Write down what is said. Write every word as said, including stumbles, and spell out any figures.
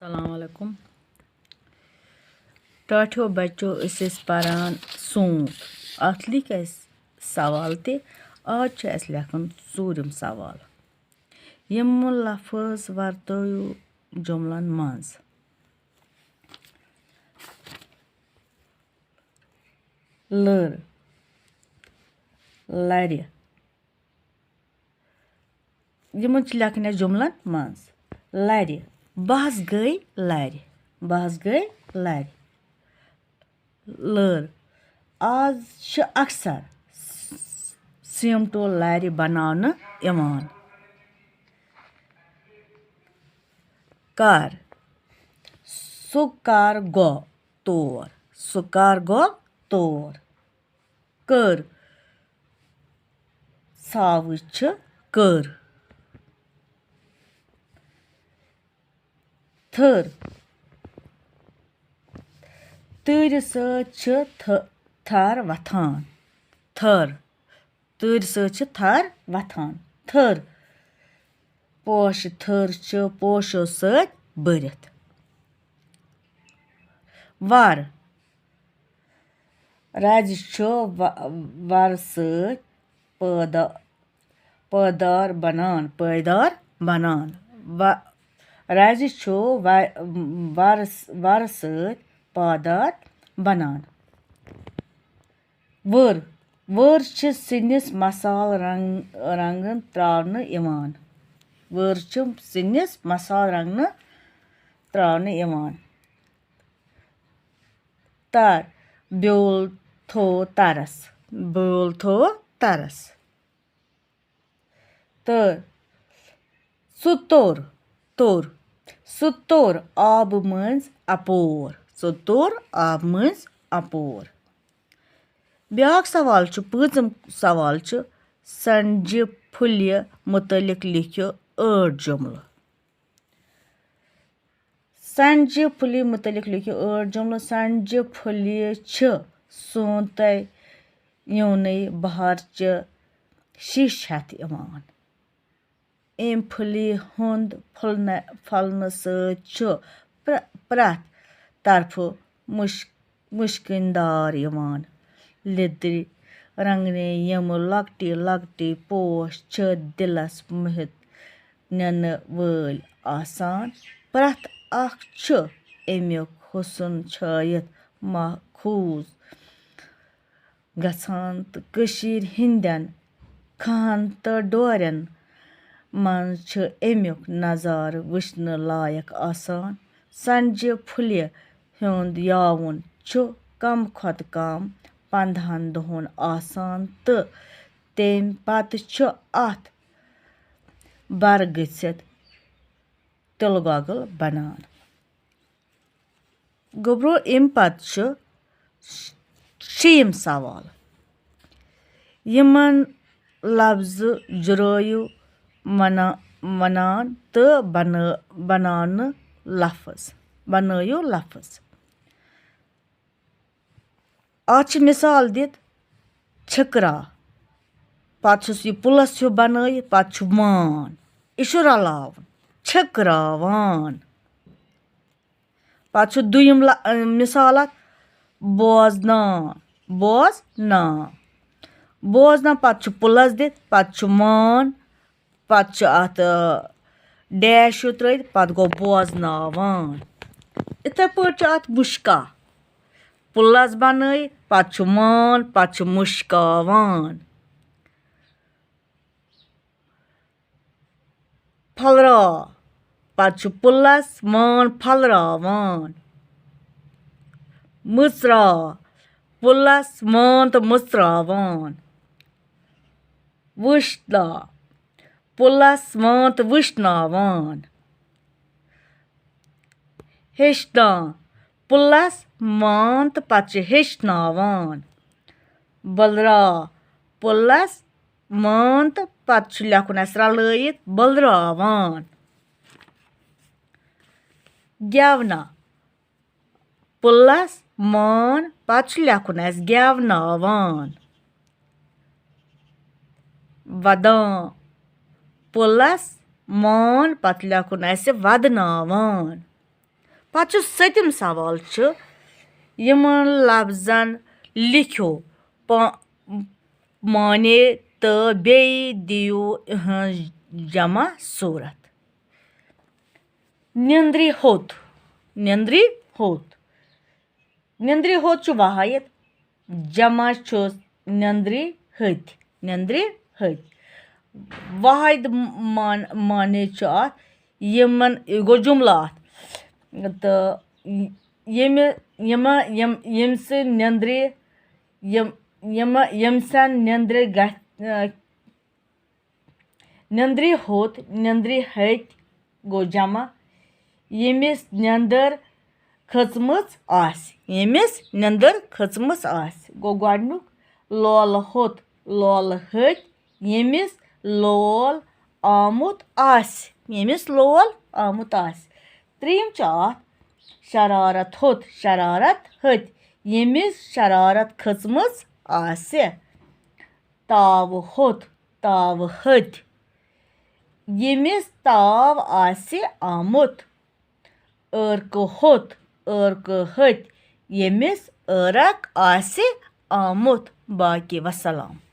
السلام علیکم۔ ٹاٹھیو بچو، أسۍ ٲسۍ پران سونت۔ اتھ لیکھ اسہِ سوال تہِ۔ آز چھُ اسہِ لیکھُن ژوٗرِم سوال۔ یِم لفظ ورتٲیِو جملن منٛز۔ لٔر، لرِ۔ یِمن چھِ لیکھٕنۍ اَسہِ جملن منٛز۔ لرِ، بہٕ حظ گٔے لرِ۔ بہٕ حظ گٔے لرِ۔ لٔر، آز چھِ اکثر سیٖمٹو لرِ بناونہٕ یِوان۔ کر، سُہ کر گوٚو تور۔ سُہ کر گوٚو تور۔ کٔر، ژھاوٕج چھِ کٔر۔ تھٔر، تۭرِ سۭتۍ چھِ تھٔ-، تھر وۄتھان۔ تھٔر، تۭرِ سۭتۍ چھِ تھر وۄتھان۔ تھٔر، پوشہِ تھٔر چھِ پوشو سۭتۍ بٔرِتھ۔ وَر، رَزِ چھُ وَ-، وَرٕ سۭتۍ پٲدٕ، پٲدار بَنان، پٲدار بَنان۔ وَ-، رَزِ چھُ وَ-، وَرٕ، وَرٕ سۭتۍ پٲدار بَنان۔ وٕر، وٕر چھِ سِنِس مصالہٕ رنگ-، رنگن تراونہٕ یِوان۔ وٕر چھِ سِنِس مصالہٕ رنگنہٕ تراونہٕ یِوان۔ تر، بیول تھوٚو ترس۔ بیول تھوٚو ترس۔ تہٕ سُہ توٚر، توٚر۔ سُہ توٚر آبہٕ مٔنٛزۍ اَپور۔ سُہ توٚر آبہٕ مٔنٛزۍ اَپور۔ بیٛاکھ سوال چھُ، پٲنٛژِم سوال چھُ، سنجہِ پھُلہِ مُتعلِق لیکھِو ٲٹھ جملہٕ۔ سنجہِ پھُلہِ مُتعلِق لیکھِو ٲٹھ جملہٕ۔ سنجہِ پھُلہِ چھِ سونتَے یوٗنٕے بہارچہِ شیٖش ہٮ۪تھ یِوان۔ امہِ پھُلہِ ہُنٛد پھُلنہٕ، پھۄلنہٕ سۭتۍ چھُ پرٛ-، پرٛٮ۪تھ طرفہٕ مُش-، مُشکِندار یِوان۔ لیٚدرِ رنٛگنہِ یِم لۄکٹہِ لۄکٹہِ پوش چھِ دِلس موہِتھ نِنہٕ وٲلۍ آسان۔ پرٛٮ۪تھ اکھ چھُ امیُک حُسن چھٲیِتھ ماخوذ گژھان تہٕ کٔشیٖرِ ہٕنٛدٮ۪ن کھہن تہٕ ڈورٮ۪ن منٛز چھُ امیُک نظارٕ وٕچھنہٕ لایق آسان۔ سنجہِ پھُلہِ ہُنٛد یاوُن چھُ کم کھۄتہٕ کم پنٛدہن دۄہن آسان تہٕ تَمہِ پتہٕ چھُ اَتھ بر گٔژھِتھ تِلہٕ گۄگُل بنان۔ گوٚبرو، اَمہِ پتہٕ چھُ شیٚیِم سوال۔ یِمن لفظہٕ جُرٲیِو ونا-، ونان تہٕ بنا-، بناونہٕ لفظ، بنٲیِو لفظ۔ اَتھ چھِ مثال دِتھ چھِکرا، پتہٕ چھُس یہِ پُلس ہیوٗ بنٲیِتھ، پتہٕ چھُ وان، یہِ چھُ رلاوُن، چھِکراوان۔ پتہٕ چھُ دوٚیِم ل-، مثال اَتھ، بوزناو، بوزناو، بوزناو، پتہٕ چھُ پُلس دِتھ، پتہٕ چھُ وان، پتہٕ چھُ اَتھ، آ، ڈیش ہیوٗ ترٲوِتھ، پتہٕ گوٚو بوزناوان۔ یِتھَے پٲٹھۍ چھُ اَتھ مُشکا، پُلس بنٲیِتھ، پتہٕ چھُ وان، پتہٕ چھُ مُشکاوان۔ پھۄلراو، پتہٕ چھُ پُلس وان پھۄلراوان۔ مٕژراو، پُلس وان تہٕ مٕژراوان۔ وٕشناو، پُلس وان تہٕ وٕشناوان۔ ہیٚچھناو، پُلس وان تہٕ پتہٕ چھِ ہیٚچھناوان۔ بٔلراو، پُلس وان تہٕ پتہٕ چھُ لیکھُن اَسہِ رلٲیِتھ بٔلراوان۔ گٮ۪ونا، پُلس وان، پتہٕ چھُ لیکھُن اَسہِ گٮ۪وناوان۔ ودان، پُلس وان، پتہٕ لیکھُن اَسہِ ودناوان۔ پتہٕ چھُ سٔتِم سوال چھُ، یِمن لفظن لیکھِو پا-، معنی تہٕ بیٚیہِ دِیِو یِہٕنٛز جمع صوٗرت۔ نیٚنٛدرِ ہوٚت، نیٚنٛدرِ ہوٚت۔ نیٚنٛدرِ ہوٚت چھُ واحد، جمع چھُس نیٚنٛدرِ ہوٚتۍ، نیٚنٛدرِ ہوٚتۍ۔ واحد مان-، معنی چھُ اَتھ، یِمن، یہِ گوٚو جملہٕ اَتھ۔ تہٕ ییٚمہِ، یِمہٕ، یِم، ییٚمہِ سٕنٛدِ نیٚنٛدرِ، یِم، یِمہٕ، ییٚمہِ سٕنٛدِ نیٚنٛدرِ گژھِ، نیٚنٛدرِ ہوٚت، نیٚنٛدرِ ہوٚتۍ گوٚو جمع۔ ییٚمِس نیٚنٛدٕر کھٔژمٕژ آسہِ، ییٚمِس نیٚنٛدٕر کھٔژمٕژ آسہِ۔ گوٚو گۄڈٕنیُک لولہٕ ہوٚت، لولہٕ ہوٚتۍ، ییٚمِس لول آمُت آسہِ، ییٚمِس لول آمُت آسہِ۔ ترٛیٚیِم چھُ اَتھ شرارت ہوٚت، شرارت ہوٚتۍ، ییٚمِس شرارت کھٔژمٕژ آسہِ۔ تاوٕ ہوٚت، تاوٕ ہوٚتۍ، ییٚمِس تاو آسہِ آمُت۔ عٲرقہٕ ہوٚت، عٲرقہٕ ہوٚتۍ، ییٚمِس عٲرق آسہِ آمُت۔ باقی وسلام۔